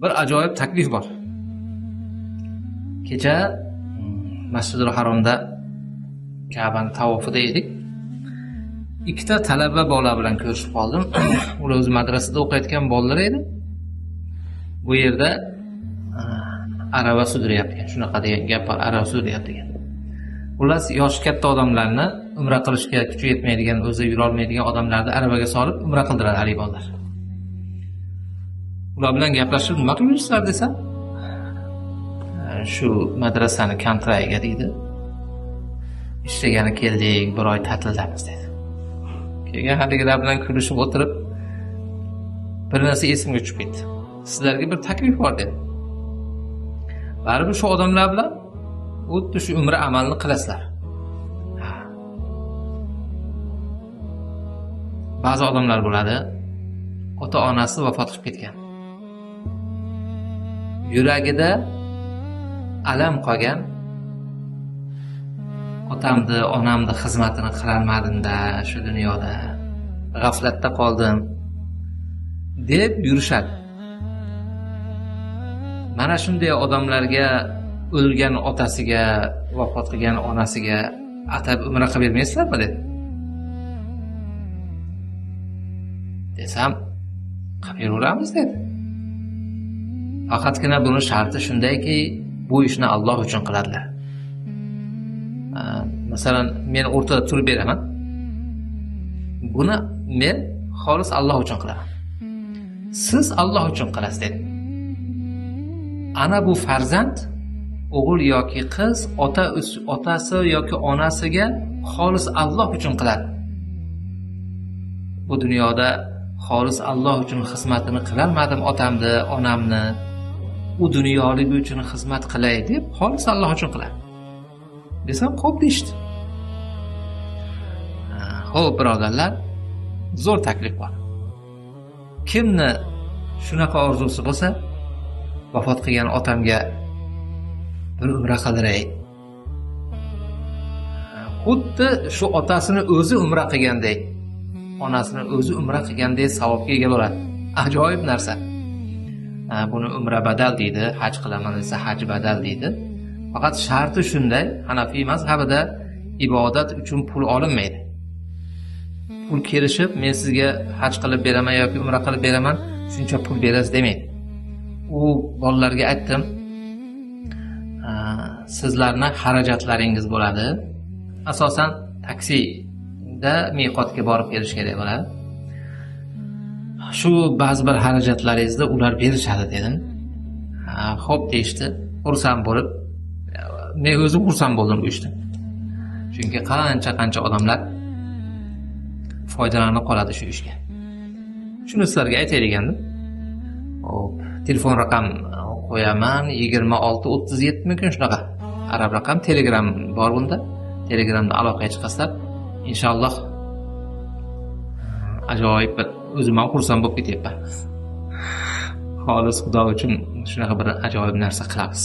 Bir ajoyib taklif bor. Kecha Masjidul Haromda Ka'bani tavofida edik. Ikkita talaba bola bilan ko'rishib qoldim. Ular o'zi madrasada o'qiyotgan bolalar edi. Bu yerda arava sudrayapti ekan, shunaqa degan gap bor, arava sudrayapti degan. Xullas, yoshi katta odamlarni umra qilishga kuchi yetmaydigan, o'zi yura olmaydigan odamlarni aravaga solib umra qildiradi haligi bolalar. Ular bilan gaplashib, nima qilib yuribsizlar desam, shu madrasani kontragiga deydi. Ishlagani keldik, bir oy ta'tildamiz dedi. Keyin haligilar bilan kulishib o'tirib, bir narsa esimga tushib ketdi. Sizlarga bir taklif bor dedi. Baribir shu odamlar bilan xuddi shu umra amalini qilasizlar. Ba'zi odamlar bo'ladi, ota-onasi vafot qilib ketgan. Yuragida alam qolgan, otamni, onamni xizmatini qilolmadim-da shu dunyoda, g'aflatda qoldim deb yurishadi. Mana shunday odamlarga o'lgan otasiga, vafot qilgan onasiga atab umra qilib bermaysizlarmi dedi. Desam, qilib beraveramiz dedi. Faqatgina buni sharti shundayki, bu ishni Alloh uchun qiladilar. Masalan, men o'rtada turib beraman. Buni men xolis Alloh uchun qilaman. Siz Alloh uchun qilasiz dedi. Ana bu farzand o'g'il yoki qiz otasi yoki onasiga xolis Alloh uchun qiladi. Bu dunyoda xolis Alloh uchun xizmatini qilolmadim otamni, onamni, u dunyoligi uchun xizmat qilay deb xolis Alloh uchun qiladi. Desam, xo'p deyishdi. Xo'p, birodarlar, zo'r taklif bor. Kimni shunaqa orzusi bo'lsa, vafot qilgan otamga bir umra qildiray. Xuddi shu otasini o'zi umra qilganday, onasini o'zi umra qilganday savobga ega bo'ladi. Ajoyib narsa. Buni umra badal deydi, haj qilaman desa haj badal deydi. Faqat sharti shunday, Hanafiy mazhabida ibodat uchun pul olinmaydi. Pul kelishib, men sizga haj qilib beraman yoki umra qilib beraman, shuncha pul berasiz demaydi. U bolalarga aytdim, sizlarni xarajatlaringiz bo'ladi. Asosan taksida miqotga borib kelish kerak bo'ladi. Shu ba'zi bir xarajatlaringizni ular berishadi dedim. Xo'p deyishdi. Xursand bo'lib, men o'zim xursand bo'ldim bu ishdan. Chunki qancha odamlar foydalanib qoladi shu ishga. Shuni sizlarga aytay degandim. Xo'p, telefon raqam qo'yaman 26 37 mumkin shunaqa. Arab raqam, Telegram bor bunda. Telegramda aloqaga chiqasizlar. Inshaalloh ajoyib bir o'zim ham xursand bo'lib ketyapman. Xolis Xudo uchun shunaqa bir ajoyib narsa qilamiz.